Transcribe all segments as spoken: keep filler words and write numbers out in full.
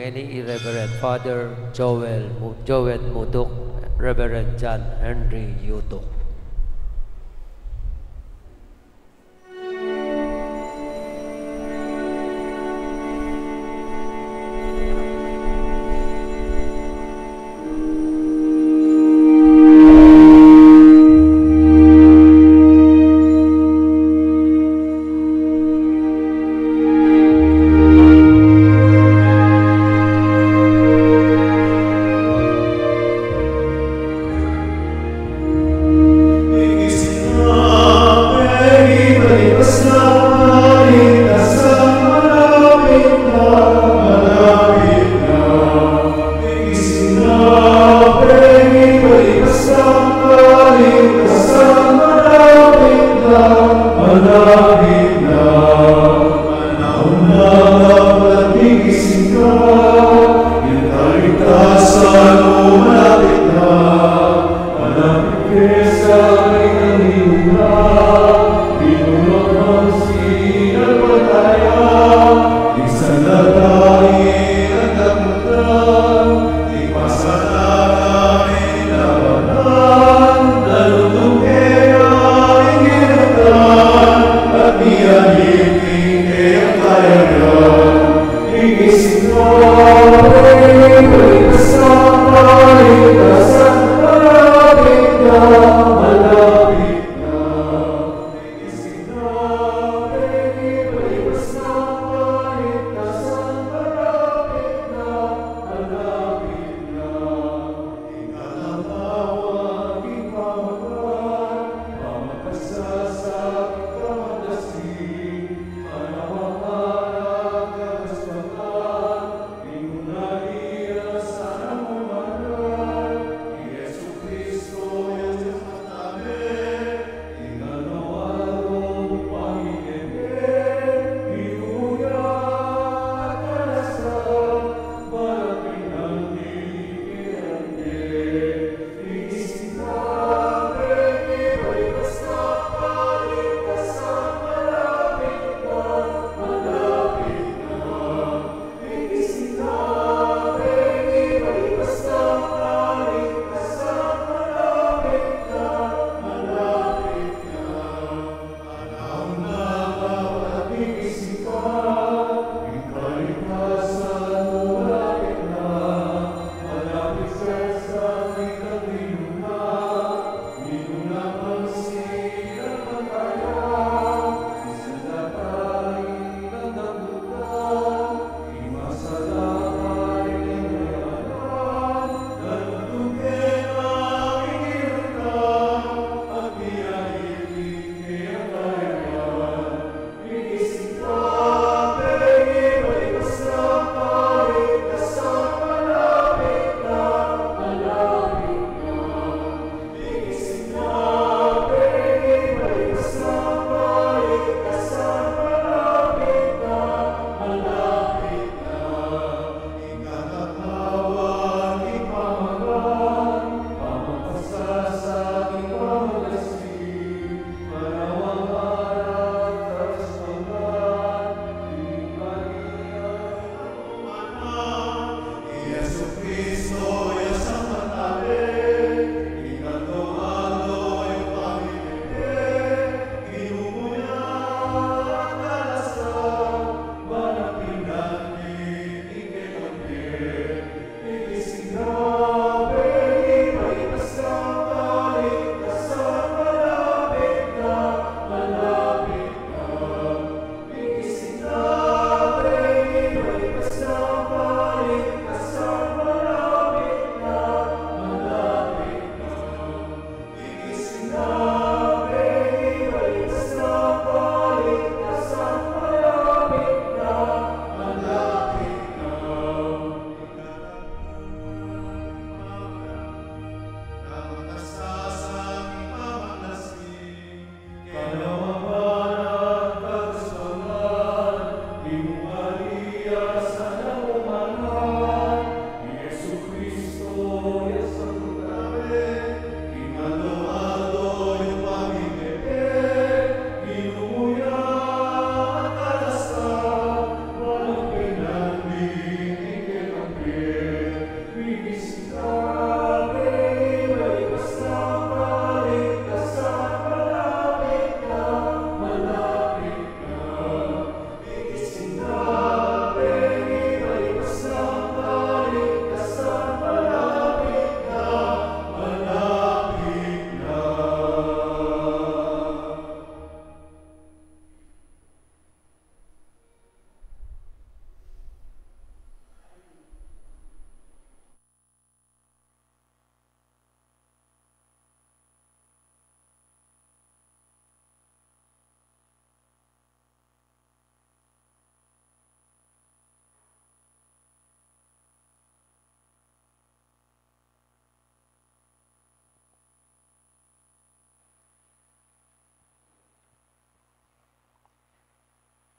Keni i Reverend Father Joel Mu-, Joel Mutuk, Reverend John Henry Yutuk.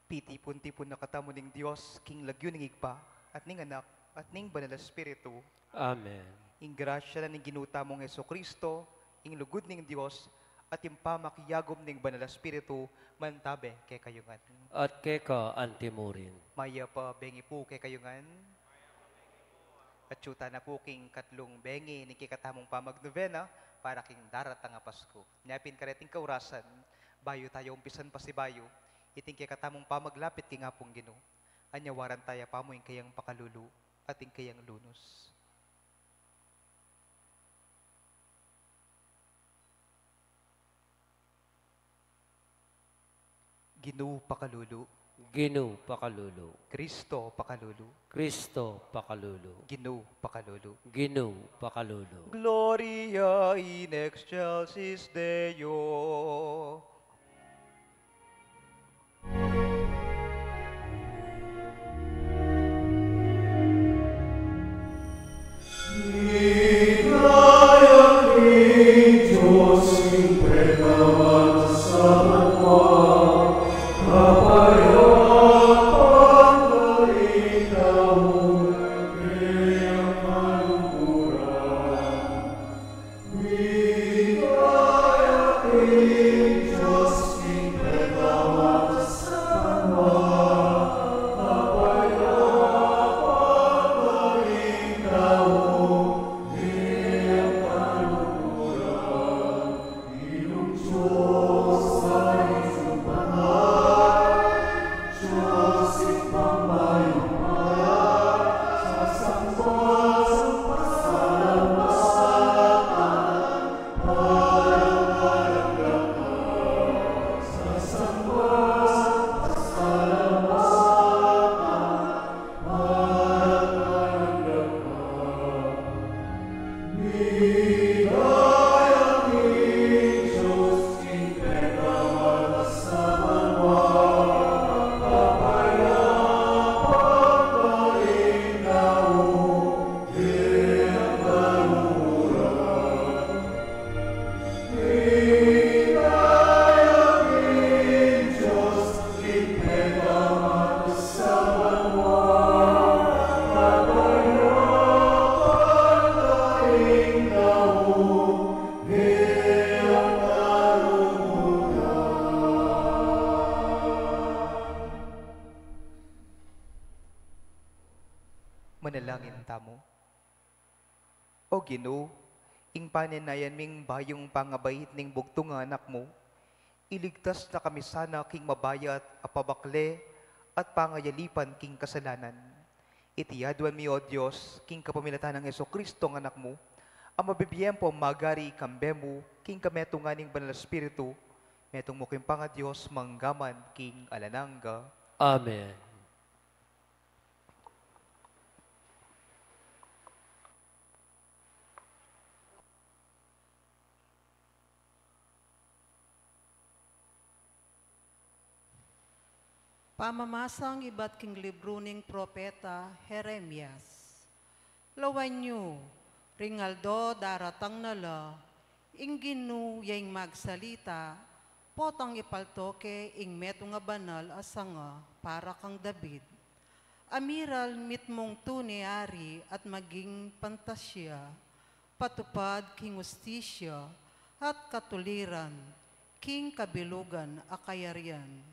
Titipun-tipun na katamu ning Dios, king lagyu ning Ibpa, at ning Anak, at ning Banal a Espiritu. Amen. Ing grasya na ning Ginu tamung Jesucristo, ing lugud ning Dios, at ing pamakiagum ning Banal a Espiritu, mantabe kekayu ngan. At keka antimurin. Mayap a bengi pu kekayu ngan. At atyu tana pu king katlung bengi ning kekatamung pamagnovena para king daratang a Pasku. Nya pin kareting kaurasan, bayu taya umpisan pasibayu iting kekatamung pamaglapit king Apung Ginu, anyawaran taya pamu ing kayang pakalulu at ing kayang lunus. Ginu pakalulu. Ginu pakalulu. Cristo pakalulu. Cristo pakalulu. Ginu pakalulu. Ginu pakalulu. Gloria in excelsis Deo. Manalangin tamu. O Ginu, ing paninayan ming bayung pangabait ning bugtung a Anak mu, iligtas na kami sana king mabayat a pabakle at pangayalipan king kasalanan. Iti aduan mi, O Dios, king kapamilatan nang Jesucristo a Anak mu, a mabibie ampong magari kambe mu king kametungan ning Banal a Espiritu, metung mu king pangaDios manggaman king alang angga. Amen. Pamamasang ibat king libru ning propeta Jeremias. Lawan yu, ring aldo daratang na la, ing Ginu ya ing magsalita, potang ipaltoke ing metung a banal a sanga para kang David. A miral mitmung tune ari at maging pantasya, patupad king ustisya at katuliran, king kabilugan a kayarian.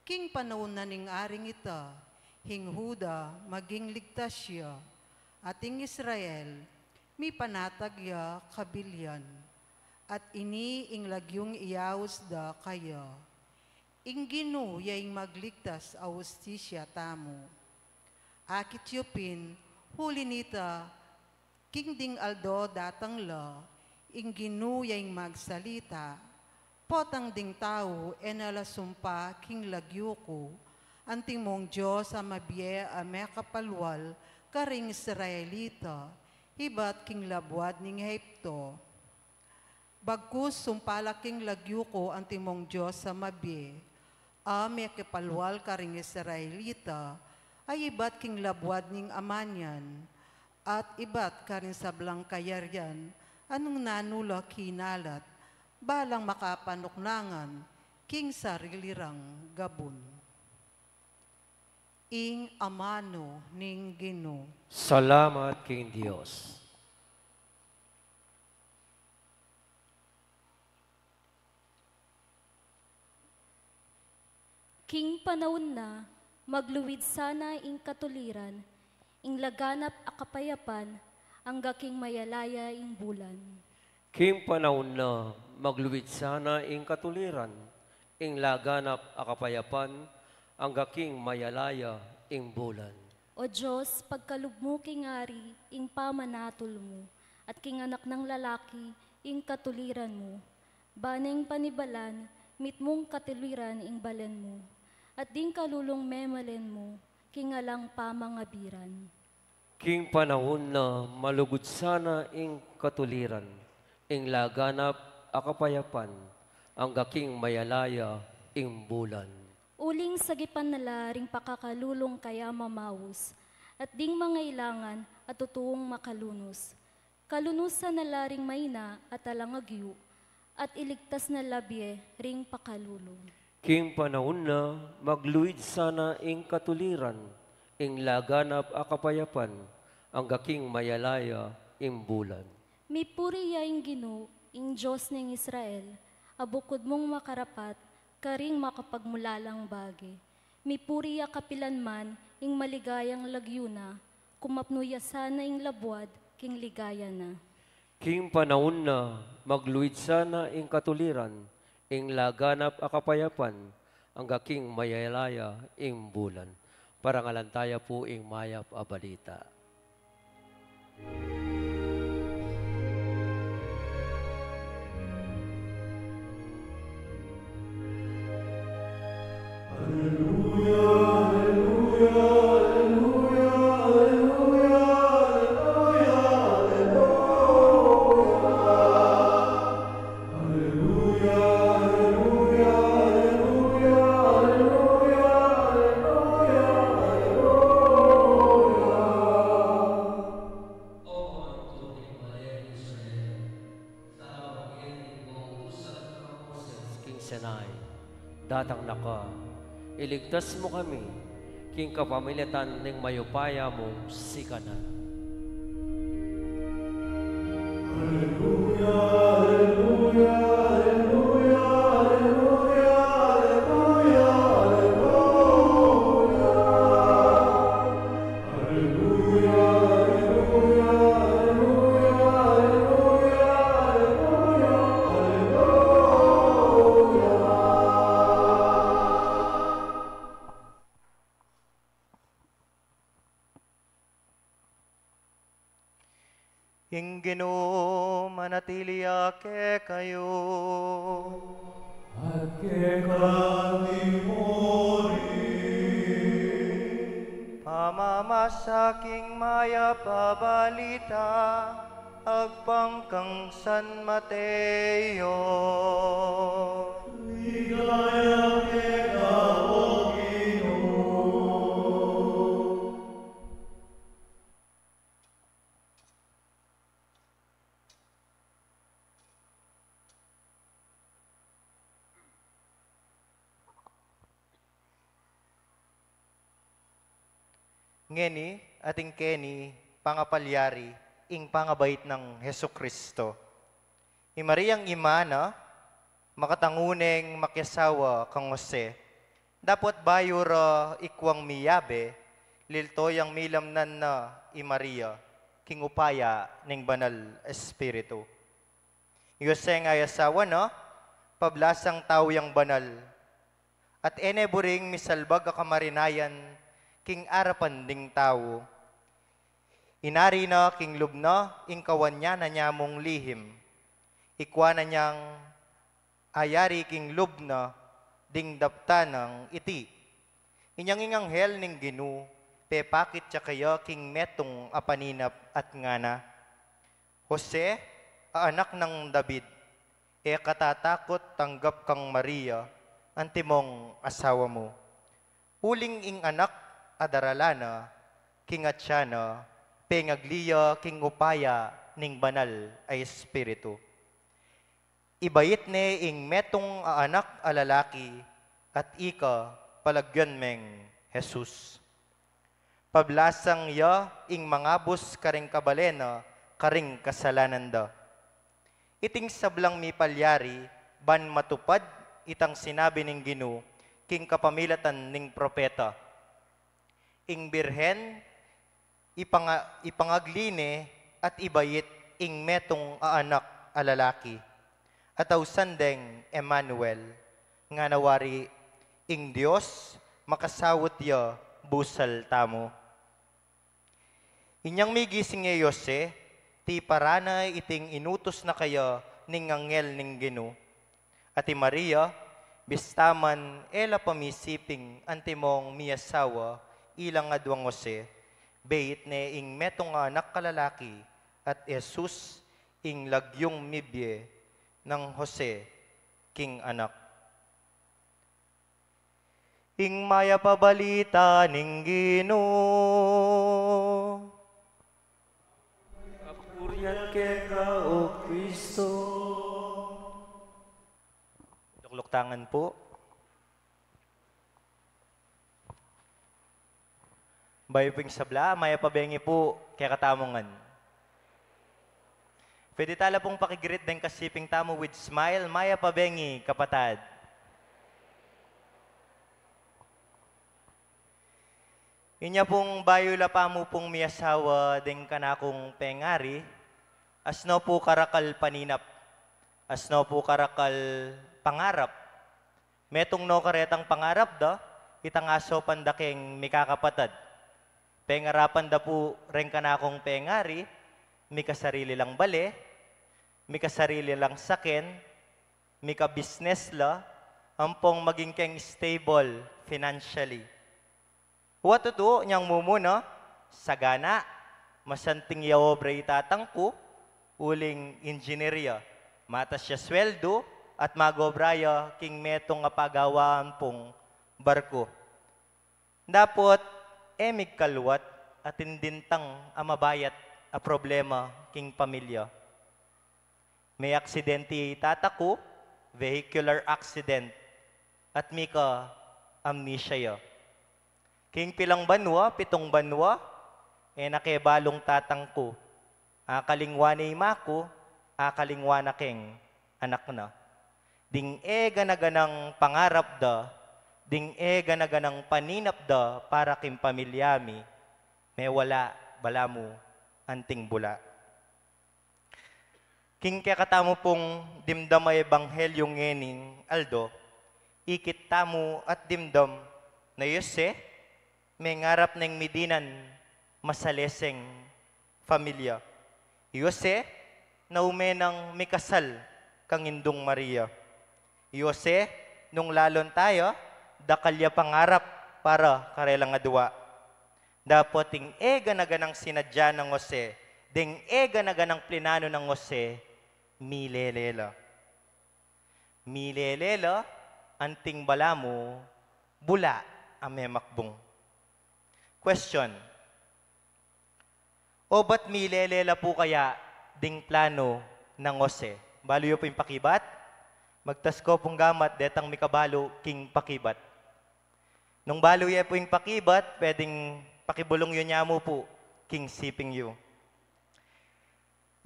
King panaun na ning aring ita, ing Juda maging ligtas ya, at ing Israel mipanatag ya kabilyan, at ini ing lagyung iaus da kaya. Ing Ginu ya ing magligtas a ustisya tamu. Akit yu pin, uli nita, king ding aldo datang la, ing Ginu ya ing magsalita, potang ding tau e na la sumpa king lagyu ku, antimong Dios a mabie a mekapalwal karing Israelita, ibat king labuad ning Egipto. Bagkus sumpa la king lagyu ku antimong Dios a mabie, a mekipalwal karing Israelita, a ibat king labuad ning amanyan, at ibat karing sablang kayarian, a nung nanu la kinalat, balang makapanuknangan king sarili rang gabun. Ing amanu ning Ginu. Salamat king Dios. King panaun na, magluid sana ing katuliran, ing laganap a kapayapan, angga king mayalaya ing bulan. King panaun na, magluid sana ing katuliran, ing laganap a kapayapan, angga king mayalaya ing bulan. O Dios, pagkalub mu king ari ing pamanatul mu, at king anak nang lalaki ing katuliran mu. Baneng panibalan, mitmung katuliran ing balen mu, at ding kalulung memalen mu, king alang pamangabiran. King panaun na malugud sana ing katuliran, ing laganap a kapayapan, angga king mayalaya ing bulan. Uling sagipan na la ring pakakalulung kaya mamaus, at ding mangailangan at tutuung makalunus. Kalunusan na la ring maina at alang agyu, at iligtas na la bie ring pakalulu. King panaun na, magluid sana ing katuliran, ing laganap a kapayapan, angga king mayalaya ing bulan. Mipuri ya ing Ginu, ing Dios ning Israel, a bukud mung makarapat, karing makapagmulalang bage. Mipuri ya kapilan man ing maligayang lagyu na, kumapnu ya sana ing labuad king ligaya na. King panaun na, magluid sana ing katuliran, ing laganap a kapayapan, angga king mayalaya ing bulan. Parangalan taya pu ing mayap a balita. King Sinai, datang na ka, iligtas mu kami, king kapamilatan ning mayupaya mung sikanan. Ing Ginu manatili ya kekayu. At keka mu rin. Pamamasa king mayap a balita agpang kang San Mateo. Ligaya keka, O Ginu. Ngeni, atin keni pangapalyari ing pangabait nang Jesucristo. I Mariang ima na, makatangu neng makiasawa kang Jose. Dapot bayu ra ikuang miyabe, lilto yang milamnan na i Maria king upaya ning Banal Espiritu. I Jose nga asawa na, pablasang tau yang banal, at e ne buring misalbag a kamarinayan king arapan ding tau. Inari na king lub na ing kawanyanan na mung lihim. Ikua na niang ayari king lub na ding daptan nang iti. Inyang ing anghel ning Ginu pepakit ya keya king metung a paninap at ngana, Jose, a anak nang David, e ka tatakut tanggap kang Maria, antimong asawa mu. Uling ing anak a daralan na king atyan na, pengagli ya king upaya ning Banal a Espiritu. Ibait ne ing metung a anak a lalaki, at ika palagyan meng Jesus. Pablasang ya ing mangabus karing kabalen na karing kasalanan da. Iting sablang mipalyari ban matupad itang sinabi ning Ginu king kapamilatan ning propeta. Ing Birhen ipanga-, ipangagli ne at ibait ing metung a anak a lalaki. At ausan deng Emmanuel, ngana wari, ing Dios makasaut ya busal tamu. Inyang migising i Jose, tiparan na iting inutus na kaya ning anghel ning Ginu. At i Maria, bista man e la pamisiping antimong miasawa ilang aduang Jose, beit ne ing metung a anak a lalaki, at Jesus ing lagyung mibie nang Jose king anak. Ing mayap a balita ning Ginu. Kapurian keka, O Kristo. Lukluk tangan pu. Bayu pung sabla, mayap a bengi pu kekatamu ngan. Pwede tala pung pakigreet deng kasiping tamu with smile, mayap a bengi, kapatad. Inya pung bayu la pa mu pung miasawa deng kanakung pengari, asno pu karakal paninap, asno pu karakal pangarap, metung no karetang pangarap da, itang asopan da keng mikakapatad. Pengarapan da pu reng kanakung pengari, mikasarili lang bale, mikasarili lang saken, mikabisnes la, ampong maging keng stable financially. Wa tutu nyang mumuna, sagana, masanting ya obra i tatang ku, uling engineer ya, matas ya sweldu, at mag-obra ya king metung a pagawaan pung barku. Dapot, e migkalwat at indintang a mabayat a problema king pamilya. Me-aksidente i tata ku, vehicular accident, at mika-amnesia ya. King pilang banua, pitung banua, e na ke balung tatang ku. Akalingwan ne i ma ku, akalingwan na keng anak na. Ding e gana-ganang pangarap da, ding e gana-ganang paninap da para king pamilya mi, mewala balamu anting bula. King kekatamu pung dimdam a ebanghelyu ngening aldo, ikit tamu at dimdam na i Jose, mengarap neng midinan masaleseng familia. I Jose, naume nang mikasal kang Indung Maria. I Jose, nung lalon taya, dakal ya pangarap para karelang adua. Dapot ing e gana-ganang sinadya nang Jose, deng e gana-ganang plinanu nang Jose, milele la. Milele la, anting balamu, bula a memakbung. Question. Obat milele la pu kaya ding planu nang Jose? Balu yu pu ing pakibat? Magtas ko pung gamat, detang mikabalu king pakibat. Nung balu ye pu ing pakibat, pwedeng pakibulung yu ne mu pu king siping yu.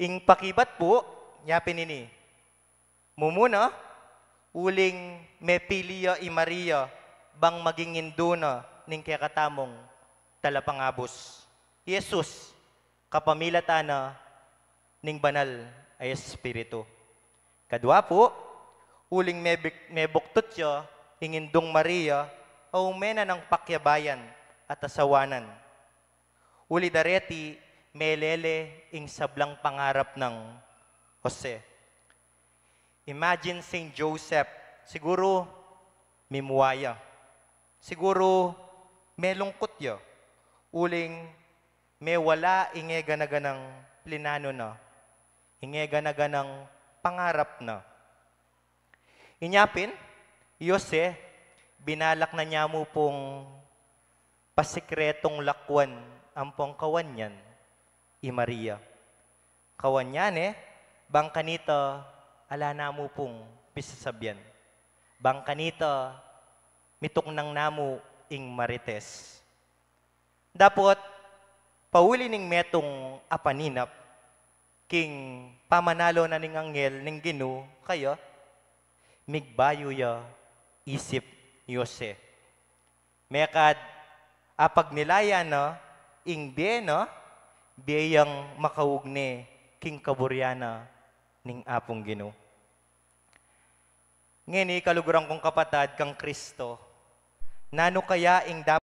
Ing pakibat pu, yapin ini. Mumuna, uling mepili ya i Maria bang maging indu na ning kekatamung talapangabus, i Jesus, kapamilatan na ning Banal a Espiritu. Kadua pu, uling mebik-, mebuktut ya ing Indung Maria, aume na nang pakyabayan at asawanan. Uli dareti, melele ing sablang pangarap nang Jose. Imagine Saint Joseph, siguru mimua ya. Siguru melungkut ya. Uling mewala ing e gana-ganang plinanu na, ing e gana-ganang pangarap na. Inya pin, i Jose, binalak na ne mu pung pasikretung lakwan ampong kawan yan i Maria. Kawan yan e, bang kanita ala na mu pung pisasabian. Bang kanita mituknang na mu ing marites. Dapot, pauli ning metung a paninap, king pamanalo na ning anghel ning Ginu kaya, migbayu ya isip i Jose. Mekad apagnilayan na ing bie na, bie yang makaugne king kaburian na ning Apung Ginu. Ngeni, kaluguran kung kapatad kang Kristo, nanu kaya ing dap-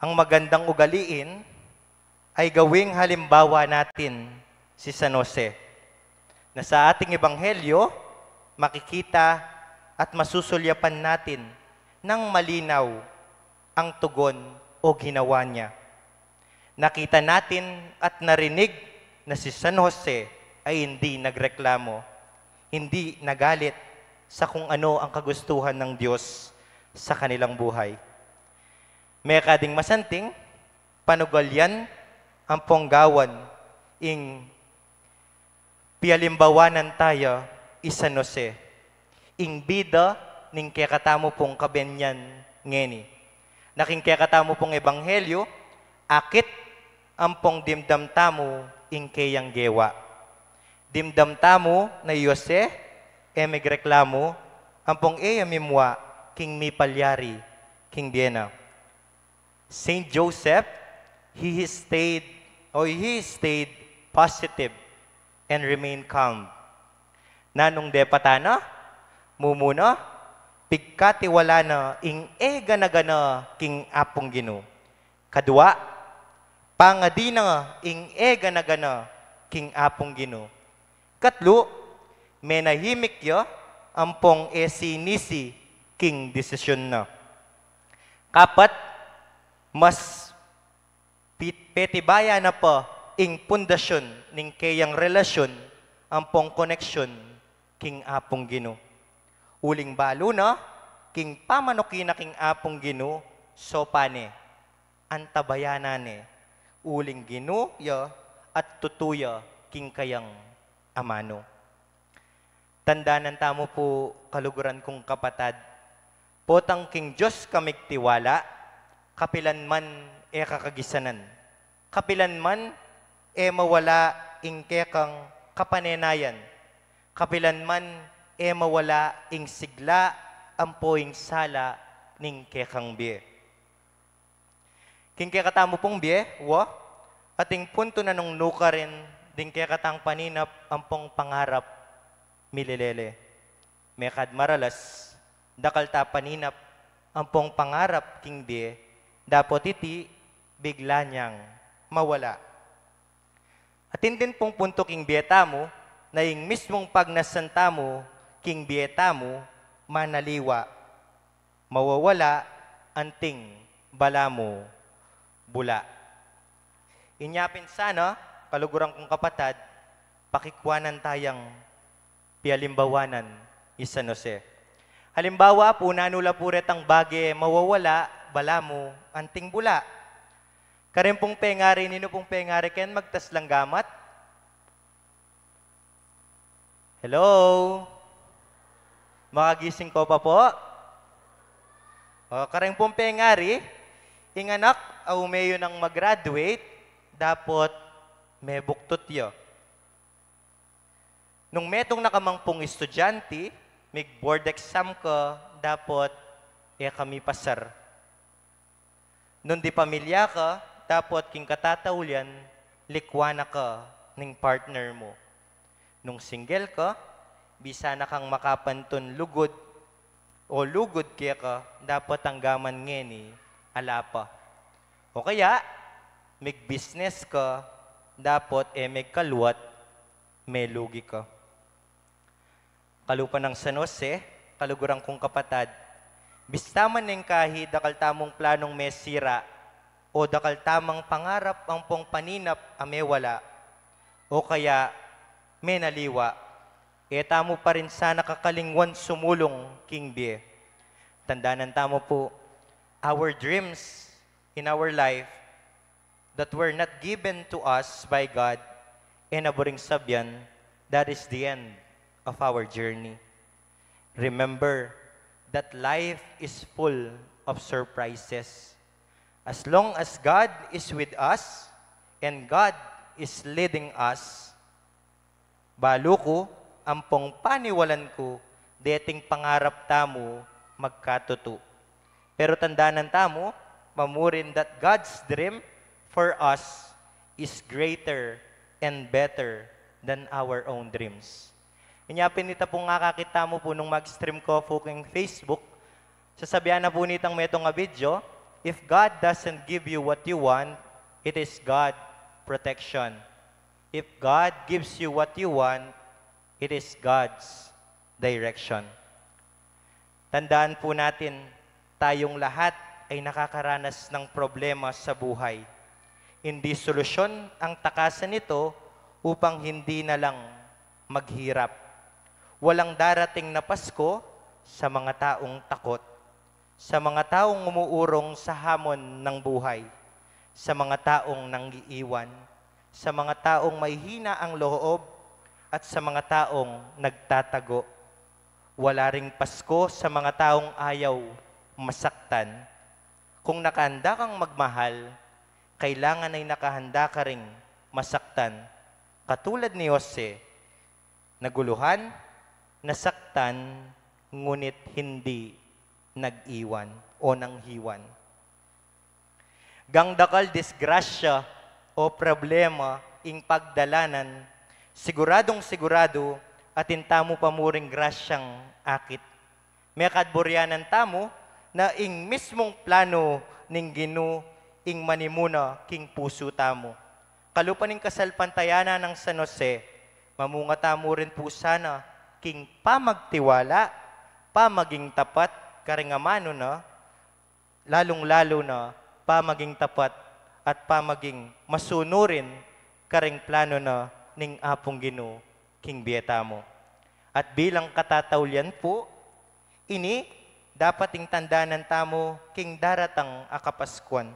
Ang magandang ugaliin ay gawing halimbawa natin si San Jose, na sa ating ebanghelyo, makikita at masusulyapan natin ng malinaw ang tugon o ginawa niya. Nakita natin at narinig na si San Jose ay hindi nagreklamo, hindi nagalit sa kung ano ang kagustuhan ng Diyos sa kanilang buhay. Mekad ing masanting, panugal yan ampong gawan ing pialimbawanan taya i San Jose, ing bida ning kekatamu pung kabenyan ngeni. Na king kekatamu pung ebanghelyo, akit ampong dimdam tamu ing keyang gewa. Dimdam tamu na i Jose e megreklamu ampong e ya mimua king mipalyari king bie na. Saint Joseph, he stayed, o he stayed positive and remained calm. Nanung depatan na? Mumuna, pigkatiwala na ing e gana-gana king Apung Ginu. Kadua, pangadi na ing e gana-gana king Apung Ginu. Katlu, menahimik ya ampong e sinisi king desisyun na. Kapat, mas pit-, petibayan na pa ing pundasyun ning keyang relasyun ampong koneksyon king Apung Ginu. Uling balu na, king pamanuki na king Apung Ginu, sopan ne, antabayanan ne, uling Ginu ya at tutu ya king kayang amanu. Tandanan tamu pu, kaluguran kung kapatad, potang king Dios ka migtiwala, kapilan man e ka kagisanan, kapilan man e mawala ing kekang kapanenayan, kapilan man e mawala ing sigla ampo ing sala ning kekang bie. King kekatamu pung bie, wa, ating puntu na nung nukarin ding kekatang paninap ampong pangarap milelele. Mekad maralas, dakal ta paninap ampong pangarap king bie, dapot iti bigla nang mawala. Atin din pung puntu king bie tamu, na ing mismung pagnasan tamu king bie tamu, manaliwa, mawawala, anting balamu bula. Inya pin sana, kaluguran kung kapatad, pakikwanan tayang pialimbawanan i San Jose. Halimbawa pu, nanu la pu retang bage mawawala, balamu, anting bula? Karin pung pengari, ninu pung pengari ken magtas lang gamat? Hello? Makagising ko pa po? O, karin pung pengari, ing anak a umeyu nang mag-graduate, dapot mebuktut ya. Nung metung na ka mang pung estudyante, mig-board exam ka, dapot e ka mipasar. Nung dipamilya ka, dapot king katataulian, likwan na ka ning partner mu. Nung single ka, bisa na kang makapantun lugud o lugud keka, dapot anggaman ngeni ala pa. O kaya, mig-business ka, dapot e megkaluat, melugi ka. Kalupa nang San Jose, kaluguran kung kapatad, bista man ning kahi dakal tamung planung mesira, o dakal tamang pangarap ampong paninap a mewala, o kaya menaliwa, e tamu pa rin sana kakalingwan sumulung king bie. Tandanan tamu pu, our dreams in our life that were not given to us by God, e na buring sabyan, that is the end of our journey. Remember that life is full of surprises. As long as God is with us and God is leading us, balu ku, ampong paniwalan ku, deting pangarap tamu magkatutu. Pero tandanan tamu, mamurin that God's dream for us is greater and better than our own dreams. Inya pin ita pung akakit tamu pu nung mag-stream ku pu king Facebook, sasabian na pu nitang metung a video, "If God doesn't give you what you want, it is God protection. If God gives you what you want, it is God's direction." Tandaan po natin, tayong lahat ay nakakaranas ng problema sa buhay. Hindi solusyon ang takasan nito upang hindi na lang maghirap. Walang darating na Pasko sa mga taong takot, sa mga taong umuurong sa hamon ng buhay, sa mga taong nangiiwan, sa mga taong mahihina ang loob, at sa mga taong nagtatago. Wala ring Pasko sa mga taong ayaw masaktan. Kung nakahanda kang magmahal, kailangan ay nakahanda ka ring masaktan. Katulad ni Jose, naguluhan, nasaktan, ngunit hindi nag-iwan o nanghiwan. Gang dakal disgrasya o problema ing pagdalanan, siguradong sigurado atin tamu pa mu ring grasyang akit. Mekad burianan tamu na ing mismung plano ning Ginu ing manimuna king pusu tamu. Kalupa ning kasalpantayanan nang San Jose, mamunga tamu rin pu sana king pamagtiwala, pamaging tapat karing amanu na, lalung-lalu na pamaging tapat at pamaging masunurin karing plano na ning Apung Ginu king bie tamu. At bilang katataulian pu, ini dapat ing tandanan tamu king daratang a Kapaskuan.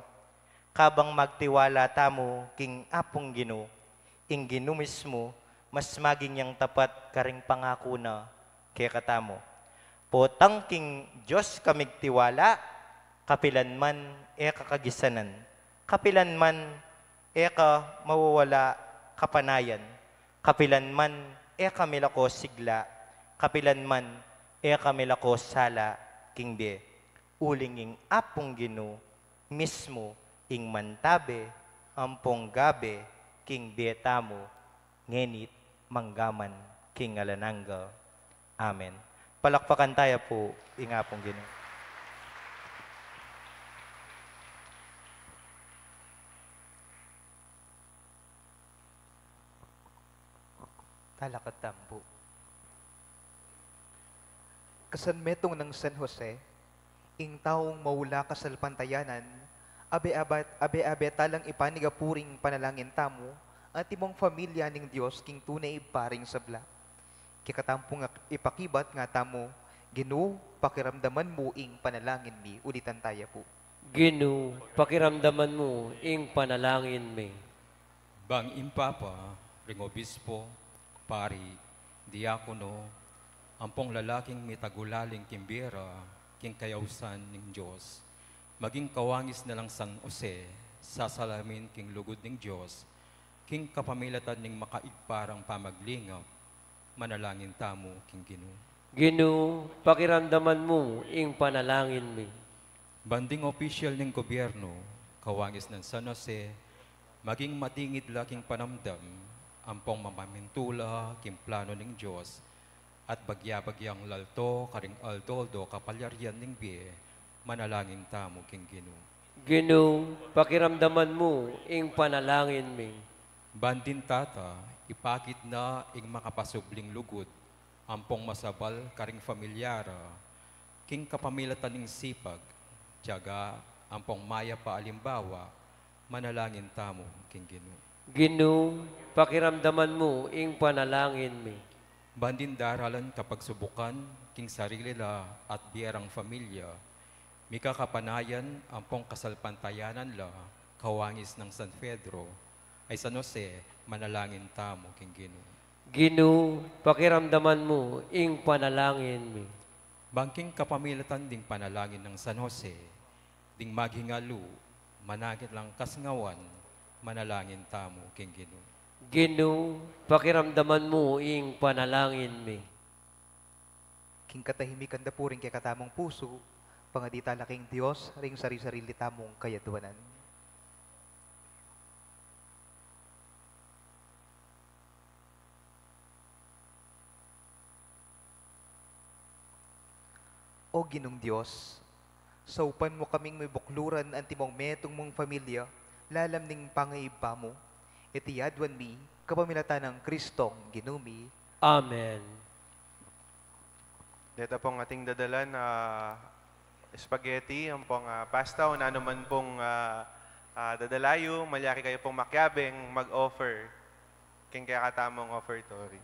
Kabang magtiwala tamu king Apung Ginu, ing Ginu mismu mas maging yang tapat karing pangaku na kekatamu. Potang king Dios ka migtiwala, kapilan man e ka kagisanan, kapilan man e ka mawawala kapanayan, kapilan man e ka milako sigla, kapilan man e ka milako sala king bie. Uling ing Apung Ginu mismu ing mantabe ampong gabe king bie tamu, ngeni't manggaman king alang angga. Amen. Palakpakan taya pu ing Apung Ginu. Talakad tamu pu. Kasan metung nang San Jose, ing taung maula kasalpantayanan, abe-abe, abe-abe talang ipanigapu ring panalangin tamu, antimong familia ning Dios king tune Ibpa ring sabla. Kekatamu pung ipakibat nga tamu, Ginu, pakiramdaman mu ing panalangin mi, ulitan taya pu. Ginu, pakiramdaman mu ing panalangin mi. Bang ing Papa, ring Obispo, Pari, Diakono, ampong lalaking mitagulaling king bie ra, king kayausan ning Dios, maging kawangis na lang San Jose, sasalamin king lugud ning Dios, king kapamilatan ning makaigparang pamaglingap, manalangin tamu king Ginu. Ginu, pakiramdaman mu ing panalangin mi. Ban ding opisyal ning gobyerno, kawangis nang San Jose, maging matingid la king panamdam, ampong mamamintula king plano ning Dios, at bagya-bagyang lalto karing aldo-aldo kapalyarian ning bie, manalangin tamu king Ginu. Ginu, pakiramdaman mu ing panalangin mi. Ban ding tata, ipakit na ing makapasubling lugud, ampong masabal karing familia ra, king kapamilatan ning sipag, tiyaga, ampong mayap a alimbawa, Manalangin tamu king Ginu. Ginu, pakiramdaman mu ing panalangin mi. Ban ding daralan kapagsubukan king sarili la at bie rang familia, mika kapanayan ampong kasalpantayanan la kawangis nang San Pedro, ay San Jose, manalangin tamu king Ginu. Ginu, pakiramdaman mu ing panalangin mi. Ban king kapamilatan ding panalangin nang San Jose, ding maghingalu, manakit lang kasngawan, manalangin tamu king Ginu. Ginu, pakiramdaman mu ing panalangin mi. King katahimikan da pu ring kekatamung pusu, pangadi tala king Dios ring sari-sarili tamung kayadwanan. O Ginung Dios, saupan mu kaming mibukluran antimong metung mung familia lalam ning pangaibpa mu. Iti adwan mi kapamilatan nang Kristong Ginu mi. Amen. Deta pong ating dadalan, ah, spaghetti, ampong, ah, pasta, o nanu man pong, ah, ah, dadala yu, malyari kayu pong makiabeng mag-offer king kekatamung offertory.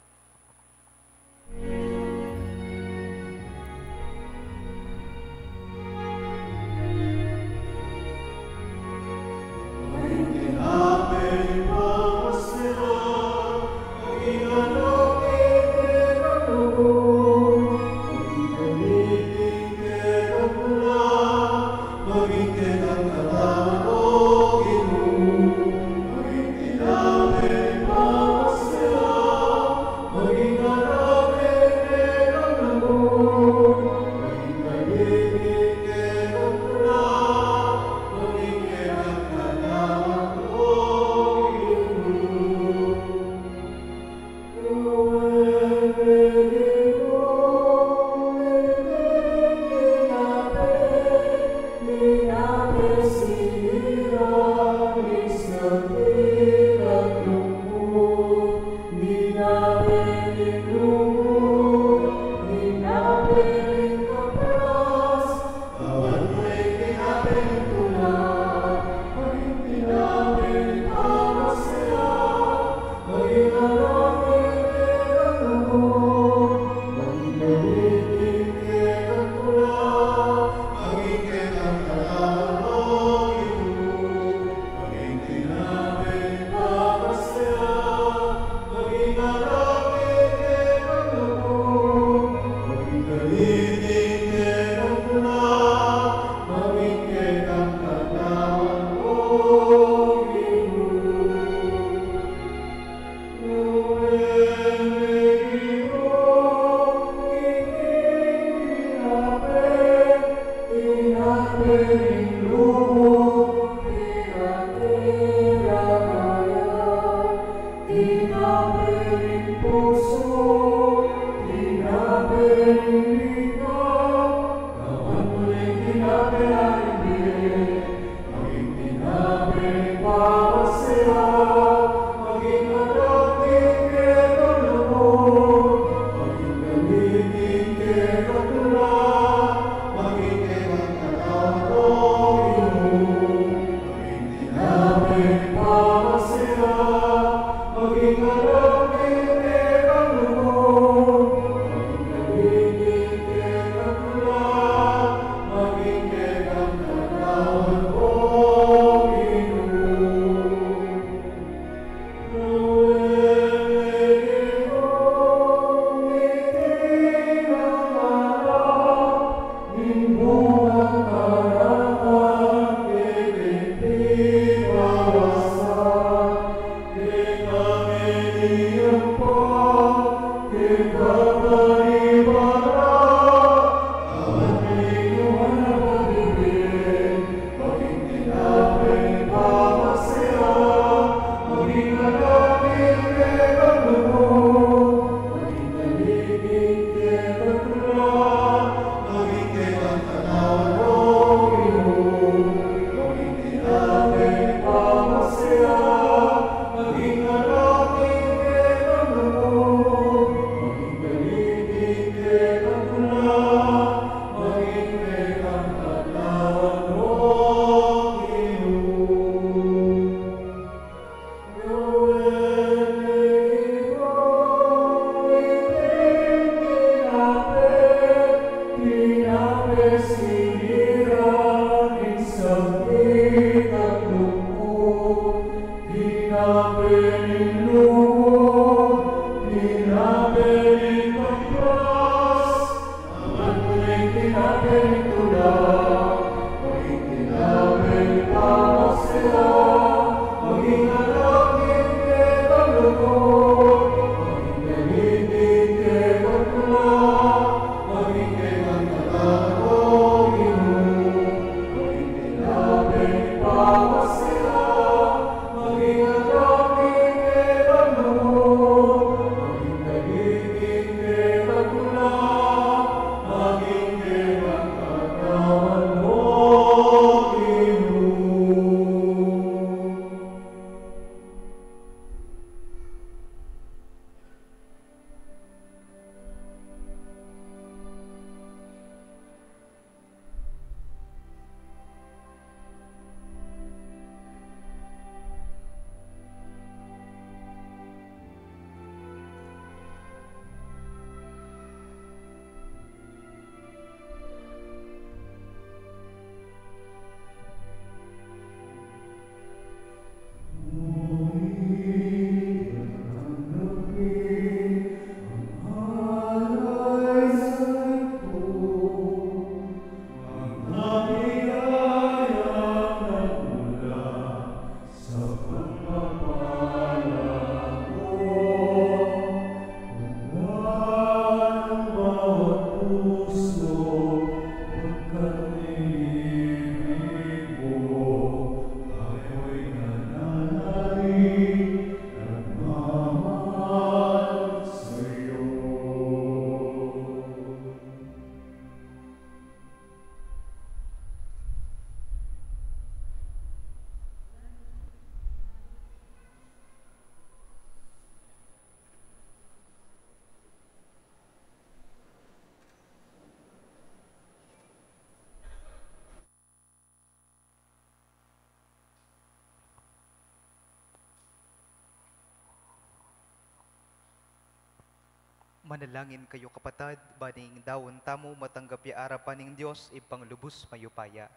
Manalangin kayu, kapatad, ban ing daun tamu matanggap ya arapan ning Dios, Ibpang lubus mayupaya.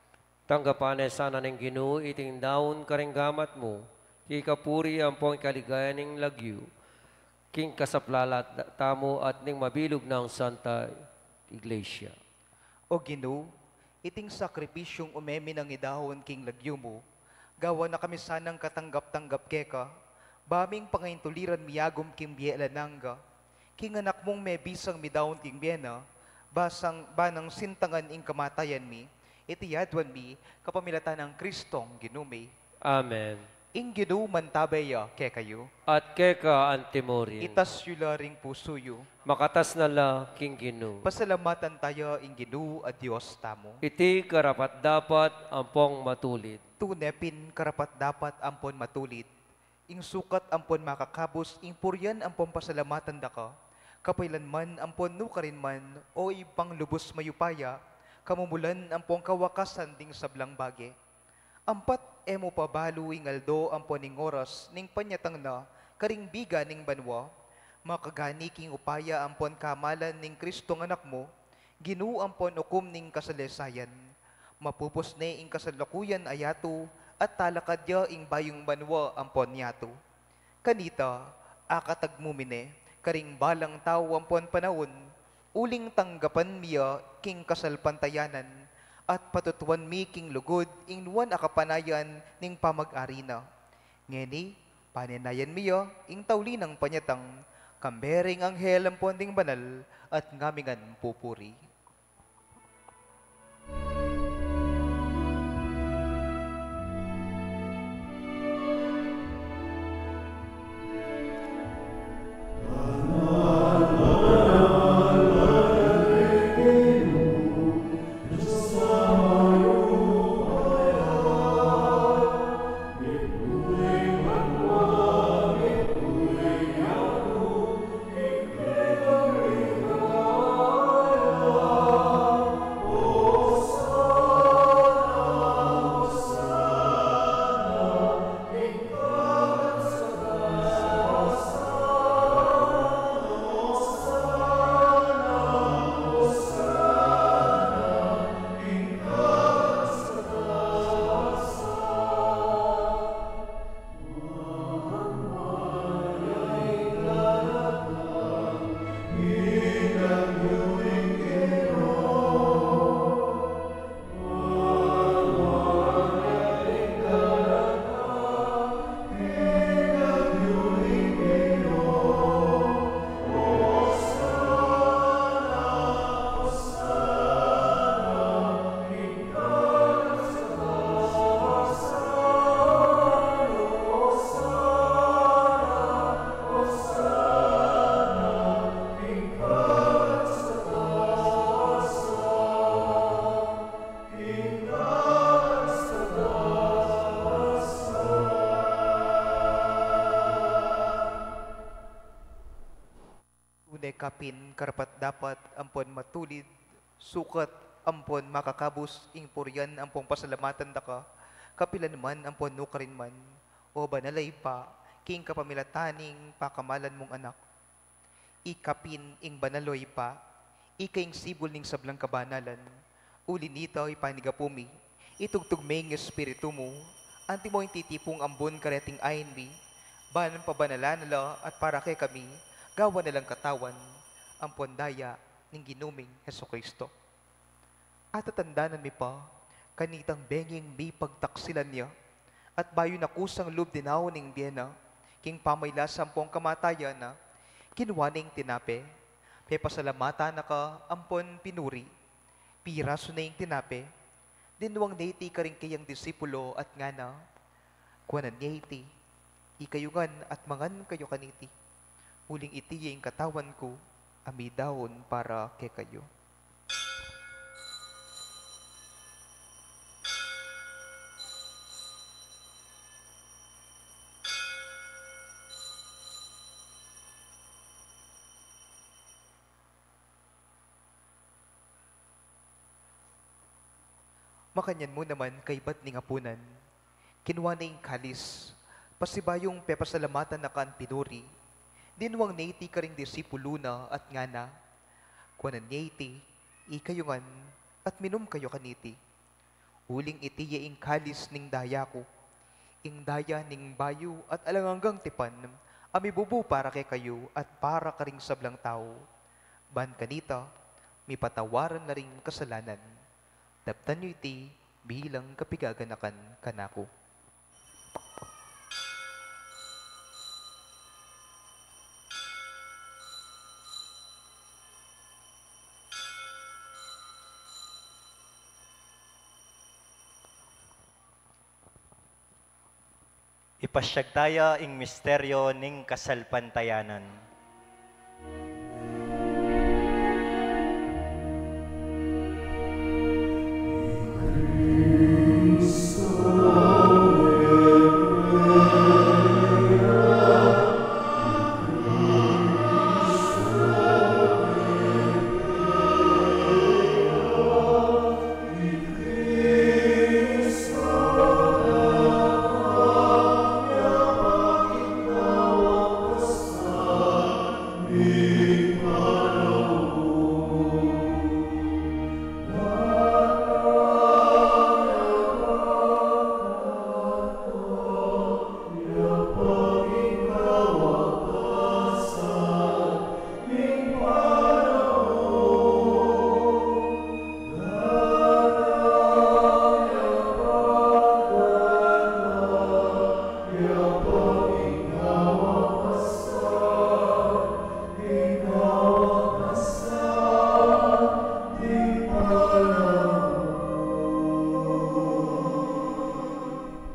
Tanggapan na sana ning Ginu iting daun karing gamat mu, king kapurian ampong kaligayan ning lagyu, king kasaplalan tamu at ning mabilug nang Santa Iglesia. O Ginu, iting sakripisyung ume mi nang idaun king lagyu mu, gawan na kami sanang katanggap-tanggap keka, ba ming pangaintuliran miyagum king bie alang angga, king Anak mung mebisang midaun king bie na, basang, ba nang sintangan ing kamatayan mi, iti aduan mi kapamilatan nang Kristong Ginu mi. Amen. Ing Ginu mantabe ya kekayu. At keka antimurin. Itas yu la ring pusu yu. Makatas na la king Ginu. Pasalamatan taya ing Ginu a Dios tamu. Iti karapat-dapat ampong matulid. Tune pin karapat-dapat ampon matulid. Ing sukat ampon makakabus ing purian ampon pasalamatan da ka, kapilan man ampon nukarin man, o Ibpang lubus mayupaya, kamumulan ampon kawakasan ding sablang bage. Ampat e mu pa balu ing aldo ampon ing oras ning panyatang na karing biga ning banua, makagani king upaya ampon kamalan ning Kristong Anak mu, Ginu ampon ukum ning kasalesayan. Mapupus ne ing kasalukuyan a yatu, at talakad ya ing bayung banua ampon yatu. Kanita, akatag mu mi ne karing balang tau ampon panaun, uling tanggapan mi ya king kasalpantayanan, at patutuan mi king lugud ing nuan a kapanayan ning pamag-ari na. Ngeni, panenayan mi ya ing tauli nang panyatang, kambe ring anghel ampon ding banal, at ngamingan pupuri. Deka pin karapat-dapat ampon matulid, sukat ampon makakabus ing purian ampon pasalamatan da ka, kapilan man ampon nukarin man, o banal a Ibpa, king kapamilatan ning pakamalan mung Anak. Ika pin ing banal, o Ibpa, ika ing sibul ning sablang kabanalan. Uli nita, ipanyawad mi, itugtug me ing Espiritu mu, anti mo ing titipung ambun kareting ain mi, ban pabanalan na la at para kekami, gawan na lang katawan ampon daya ning Ginu ming Jesucristo. Atatandanan mi pa, kanitang benging mipagtaksilan ya, at bayu na kusang lub dinaun ing bie na, king pamailas ampon kamatayan na, kinua ne ing tinape, pepasalamatan na ka ampon pinuri, pirasu ne ing tinape, dinwang ne iti karing keyang disipulo at ngana, kuanan ye iti, ikayu ngan at mangan kayu kaniti, uling iti ya ing katawan ku, a midaun para kekayu. Makanyan mu naman kaybat ning apunan, kinua ne ing kalis, pasibayung pepasalamatan na ka at pinuri, dinwang ne iti karing disipulo na at ngana, kuanan ye iti, ikayu ngan, at minum kayu kaniti. Uling iti ya ing kalis ning daya ku, ing daya ning bayu at alang anggang tipan, a mibubu para kekayu at para karing sablang tau. Ban kanita, mipatawaran na ring kasalanan. Daptan yu iti bilang kapigaganakan kanaku. Ipasyag taya ing misteryo ning kasalpantayanan.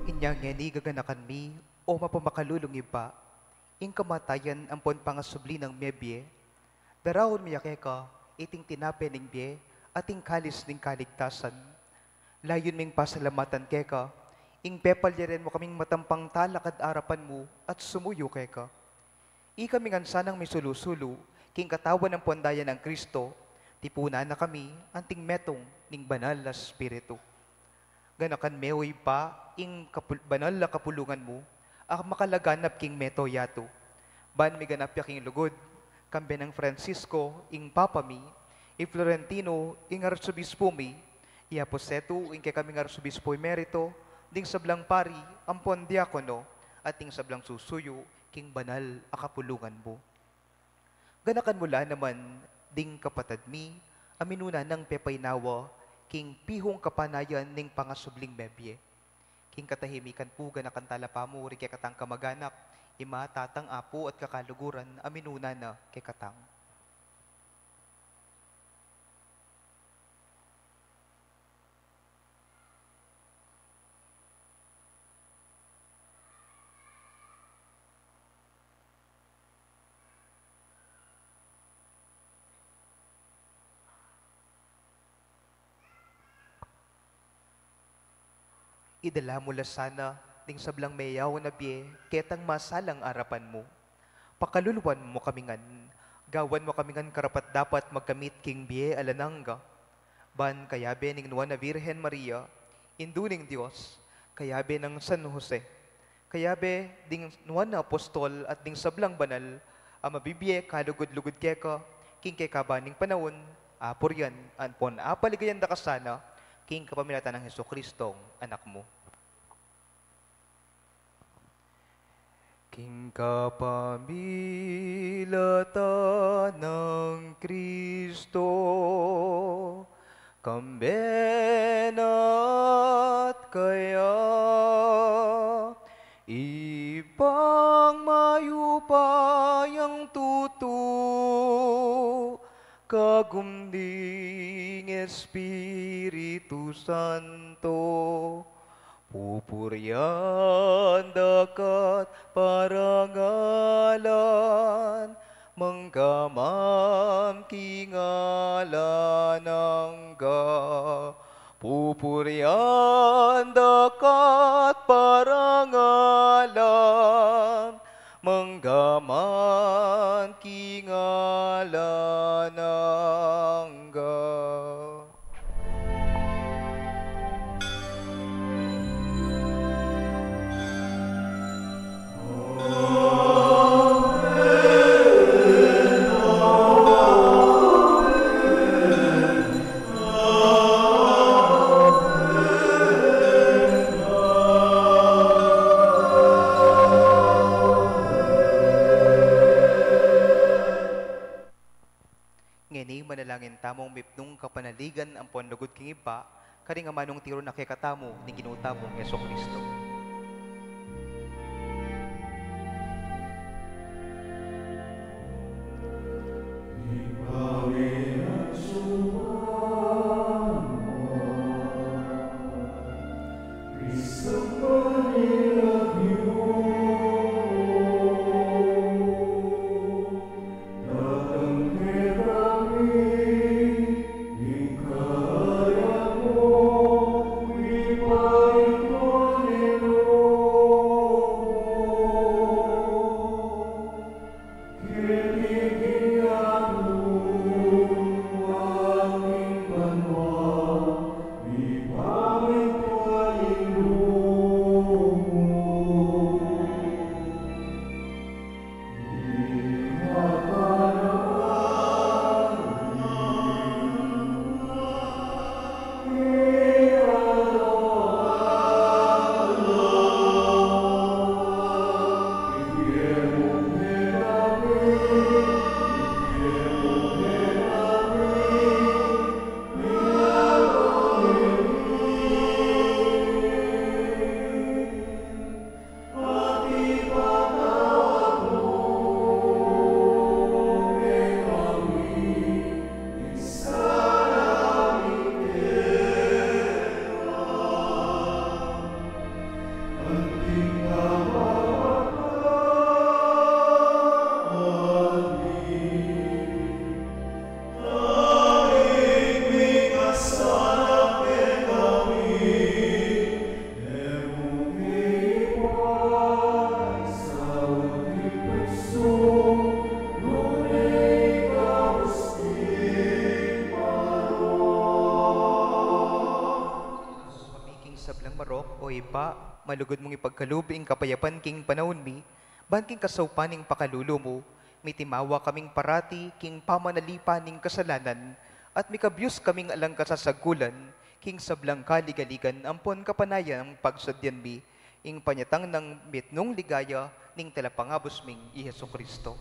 Inya ngeni gaganakan mi, o mapamakalulung Ibpa, ing kamatayan ampon pangasubli nang mebie, daraun mi ya keka iting tinape ning bie at ing kalis ning kaligtasan. Layun ming pasalamatan keka ing pepalyarin mu kaming matampang talakad arapan mu at sumuyu keka. Ikami ngan sanang misulu-sulu king katawan ampon daya nang Kristo, tipunan na kami anting metung ning Banal a Espiritu. Ganakan me, o Ibpa, ing kapul-, banal a kapulungan mu a makalaganap king mabilug a yatu. Ban miganap ya king lugud, kambe nang Francisco, ing Papa mi, i Florentino, ing Arsobispo mi, i Aposeto, ing kekaming Arsobispo Emerito, ding sablang pari ampon diakono, at ding sablang susuyu king banal a kapulungan mu. Ganakan mu la naman ding kapatad mi a minuna nang pepainawa king pihung kapanayan ning pangasubling mebie. King katahimikan pu, ganakan tala pamu ring kekatang kamag-anak, ima, tatang, apu, at kakaluguran a minuna na kekatang. Idala mu la sana ding sablang meyaun a bie ketang masalang arapan mu. Pakaluluan mu kami ngan, Gawan mu kami ngan karapat-dapat magkamit king bie alang angga, ban kayabe ning nuan a Virgen Maria, Indu ning Dios, kayabe nang San Jose, kayabe ding nuan a apostol at ding sablang banal a mabibie kalugud-lugud keka king kekaban ning panaun, apurian ampon apaligayan da ka sana king kapamilatan nang Jesucristong Anak mu. King kapamilatan nang Kristo, kambe na at kaya, Ibpang mayupayang tutu, kagum ning Espiritu Santo, pupurian da ka't parangalan, manggaman king alang angga. Pupurian da ka't parangalan, manggaman king alang angga. Ngeni manalangin tamung mipnung kapanaligan ampon lugud king Ibpa, karing amanung tiru na kekatamu ning Ginu tamung Jesucristo. King sablang marok, O Ibpa, malugud mung ipagkalub ing kapayapan king panaun mi, ban king kasaupan ning pakalulu mu, mitimawa kaming parati king pamanalipan ning kasalanan, at mikabyus kaming alang kasasagkulan, king sablang kaligaligan ampon kapanayan nang pagsadyan mi, ing panyatang nang mitmung ligaya ning Talapangabus ming i Jesucristo.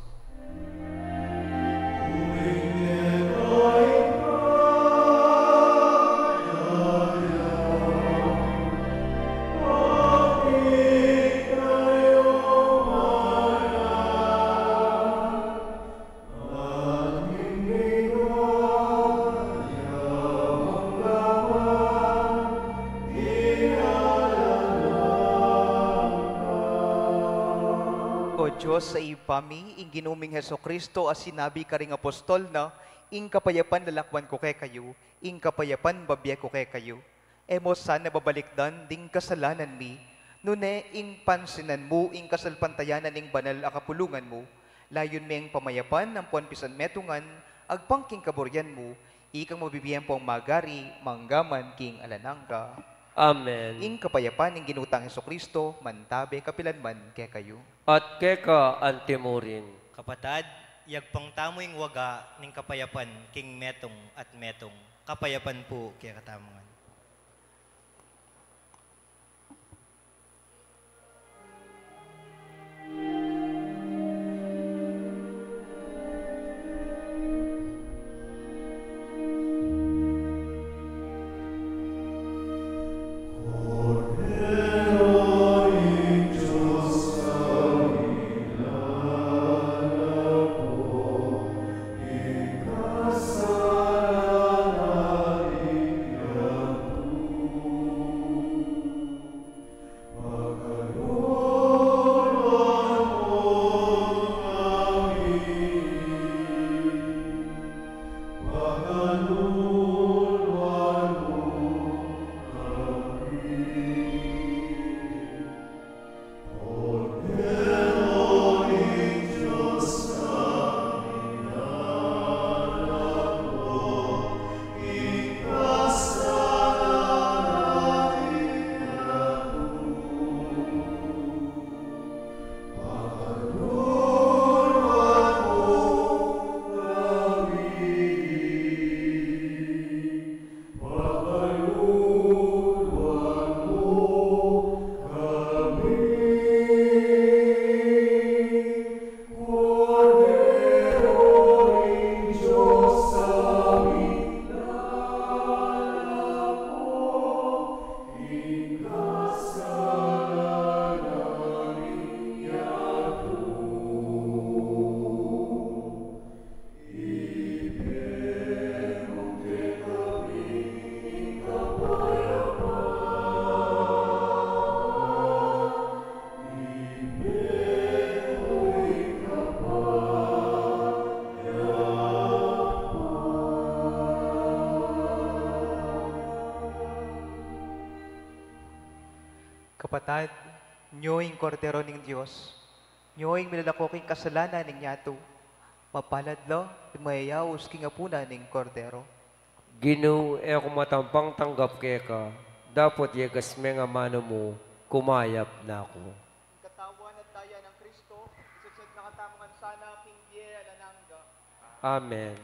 O Dios a Ibpa mi, ing Ginu ming Jesucristo a sinabi karing apostol na, "Ing kapayapan lalakwan ku kekayu, ing kapayapan babie ku kekayu." E mu sana babalikdan ding kasalanan mi, nune ing pansinan mu ing kasalpantayanan ning banal a kapulungan mu, Layun meng pamayapan ampon pisanmetungan, agpang king kaburian mu, ikang mabibie ampong magari, mangga man king alang angga. Amen. Ing kapayapan ning Ginu tang Jesucristo, mantabe kapilan man kekayu. At keka antimurin. Kapatad, yagpang tamu ing waga ning kapayapan king metung at metung. Kapayapan pu kekatamu ngan. Kapatad, nyo ing Kordero ning Dios, nyo ing milalako king kasalanan ning yatu. Mapalad la ring mayayaus king apunan ning Kordero. Ginu, e ku matampang tanggap keka, dapot yegas me ing amanu mu, kumayap na ku. Ing katawan at daya nang Kristo, isadsad na katamu ngan sana king bie alang angga. Amen.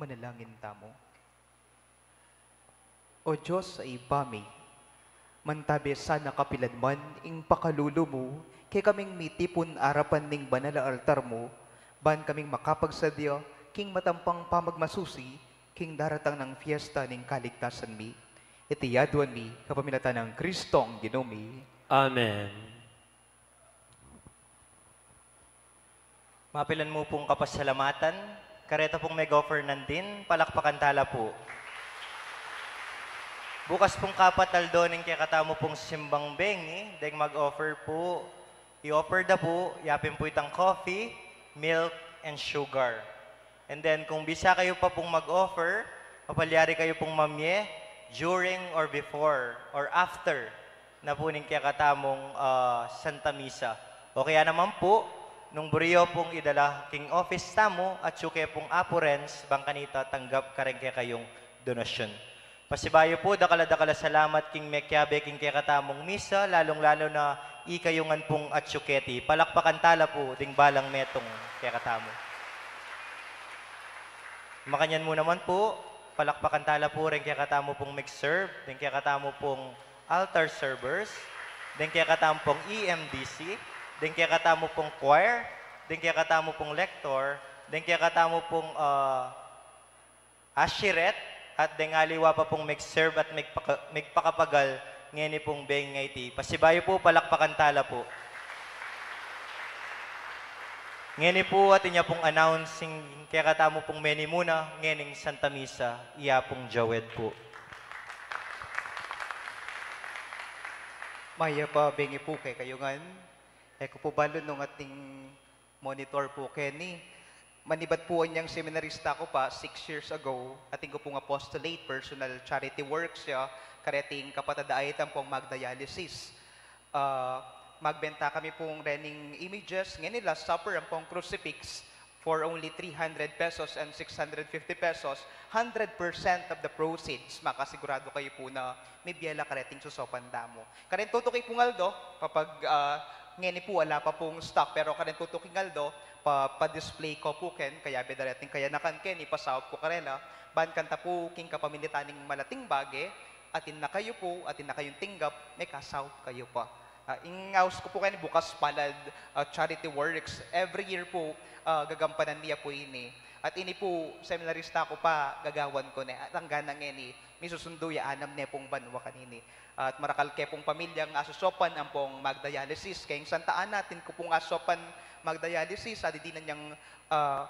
Manalangin tamu. O Dios a Ibpa mi, mantabe sana kapilan man ing pakalulu mu kekaming mitipun arapan ning banal a altar mu, ban kaming makapagsadya king matampang pamagmasusi king daratang nang fiesta ning kaligtasan mi. Iti aduan mi kapamilatan nang Kristong Ginu mi. Amen. Mapilan mu pung kapasalamatan, kareta pung mag-offer nandin, palakpakan tala pu. Bukas pung kapat aldo ning kekatamu pung simbang bengi, deng mag-offer pu, i-offer da pu, yapin pu itang coffee, milk, and sugar. And then, kung bisa kayu pa pung mag-offer, mapalyari kayu pung mamye during or before or after na pu ning kekatamung, ah, Santa Misa. O kaya naman pu, nung buri yu pung idala king office tamu, atsu ke pung apurens, bang kanita tanggap kareng kekayung donasyun. Pasibayu pu, dakal a dakal a salamat king mekiabe king kekatamung misa, lalung-lalu na ikayu ngan pung atsu keti. Palakpakan tala pu ding balang metung kekatamu. Makanyan mu naman pu, palakpakan tala pu reng kekatamu pung mag-serve, deng kekatamu pung altar servers, deng kekatamu pung E M D C, deng kekatamu pung choir, deng kekatamu pung lector, deng kekatamu pung, ah, usherette, at deng aliwa pa pung mag-serve at magpaka-, magpakapagal ngeni pung bengi a iti. Pasibayu pu, palakpakan tala pu. Ngeni pu, atin ya pung announcing kekatamu pung menimuna ngening Santa Misa, iya pung jawed pu. Mayap a bengi pu kekayu ngan. E ku pu balu nung ating monitor pu keni. Manibat pu anyang seminarista ku pa, six years ago, atin ku pung apostolate, personal charity works ya, kareting kapatad a ampong magdialysis. Ah, magbenta kami pung rening images, ngeni Last Supper, ampong crucifix, for only three hundred pesos and six hundred fifty pesos, hundred percent of the proceeds, makasigurado kayu pu na mibie la kareting sosopan da mu. Kareng tutuki pung aldo, kapag, ah, ngeni pu ala pa pung stock, pero kareng tutuking aldo, pa, pa-display ku pu ken, kayabe da reting kayanakan ken, ipasaup ku karela, ban kanita pu king kapamilitan ning malating bage, atin na kayu pu, atin na kayung tinggap, mekasaup kayu pa. Ah, ing aus ku pu ken, bukas palad, ah, charity works, every year pu, ah, gagampanan mi ya pu ini. At ini pu, seminarista ku pa, gagawan ku ne, at anggang ngeni, misusundu ya anam ne pung banua kanini. At marakal ke pung pamilyang asosopan ampong magdialysis. Keng Santa Ana, atin ku pung asopan magdialysis, adinan yang, ah,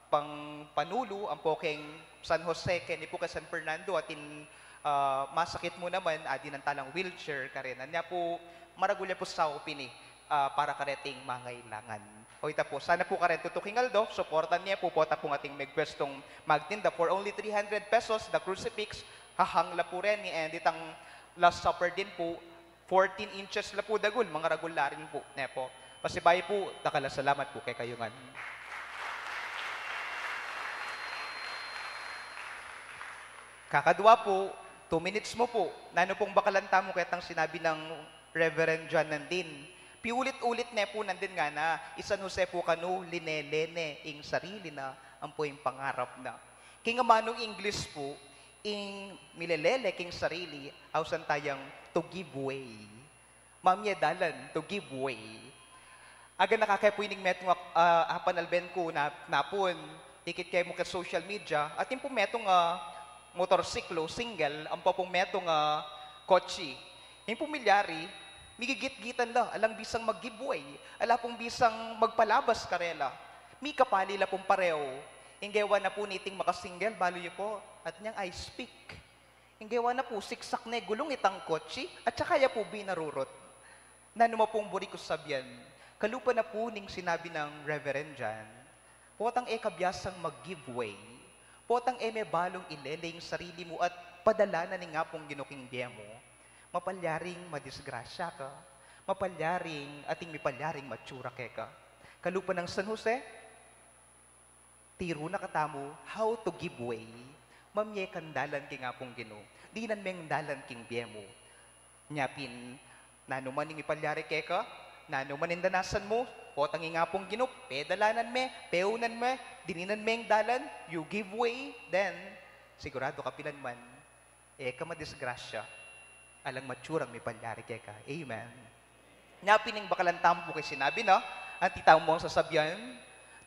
pang panulu, ampo keng San Jose, keni pu keng San Fernando, atin, ah, masakit mu naman, adinan talang wheelchair karena. Nya pu, maragul ya pu saup ini, ah, para kareting mangailangan. O ita pu, sana pu kareng tutuking aldo, suportan ne pu, pota pung ating megpwestung magtinda for only three hundred pesos, the crucifix, hahang la pu reni, and itang Last Supper din pu, fourteen inches la pu dagul, mangaragul la rin pu, ne pu. Pasibayu pu, dakal a salamat pu kekayu ngan. Kakadwa pu, two minutes mu pu, nanu pung bakalan tamu ketang sinabi nang Reverend John nandin. Piulit-ulit ne pu nandin ngana, i San Jose pu kanu, linele ne ing sarili na, ampo ing pangarap na. King amanung English pu, ing milelele king sarili, ausan tayang to give way. Mamye dalan to give way. Aganaka ke pu ining metung a, ah, apanalben ku na, napun, ikit ke mu keng social media, atin pu metung a motorsiklo, single, ampo pung metung a kotsi. Ing pu milyari, migigit-gitan la, alang bisang mag-give way, ala pung bisang magpalabas karela. Mikapali la pung pareu. Ing gewa na pu niting makasingle, balu yu pu, atin yang I speak. Ing gewa na pu, siksak ne gulung itang kotsi, at saka ya pu binarurut. Nanu ma pung buri kung sabian, kalupa na pu ning sinabi nang Reverend John, potang e ka biasang mag-give way, potang e me balung ilele ing sarili mu at padalanan ning Apung Ginu king bie mu, mapalyaring madisgrasya ka, mapalyaring ating mipalyaring matsura keka. Kalupa nang San Jose, tiru na katamu how to give way. Mamye kang dalan king Apung Ginu, dinan meng dalan king bie mu. Nya pin, nanu man ing mipalyari keka, nanu man ing danasan mu, Potang ing Apung Ginu pedalanan me, peunan me, dininan me ing dalan, you give way, then siguradu kapilan man e ka madisgrasya, alang maturang mipalyari keka. Amen. Nya pin ing bakalan tampu king sinabi na, anti tamu mung sasabian,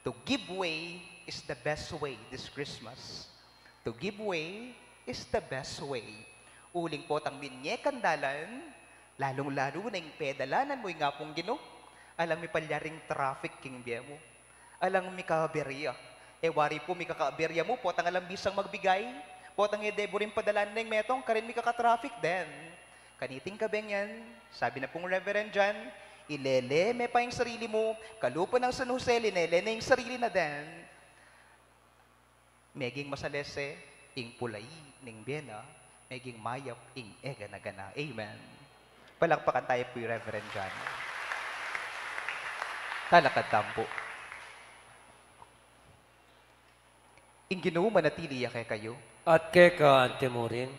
to give way is the best way this Christmas. To give way is the best way. Uling potang minye kang dalan, lalung-lalu na ing pedalanan mu ing Apung Ginu, alang mipalyaring traffic king bie mu. Alang mikaaberya. E wari pu mikakaaberya mu, potang alang bisang magbigay, potang e de buring padalan na ing metung, karin mikaka-traffic din. Kaniting kabeng yan, sabi na pung Reverend John, ilele me pa ing sarili mu, kalupa nang San Jose, linele ne ing sarili na din. Meging masalese ing pulai ning bie na, meging mayap ing egana-gana. Amen. Palakpakan tayu pu i Reverend John. Talakad tamu pu. Ing Ginu manatili ya kekayu. At keka antimurin.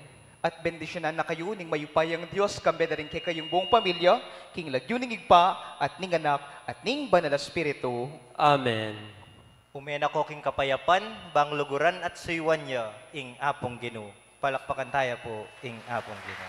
At bendisyunan na kayu ning mayupayang Dios, kambe da ring kekayung buung pamilya, king lagyu ning Ibpa, at ning Anak, at ning Banal a Espiritu. Amen. Ume na ko king kapayapan, bang luguran at suyuan ya ing Apung Ginu. Palakpakan taya pu ing Apung Ginu.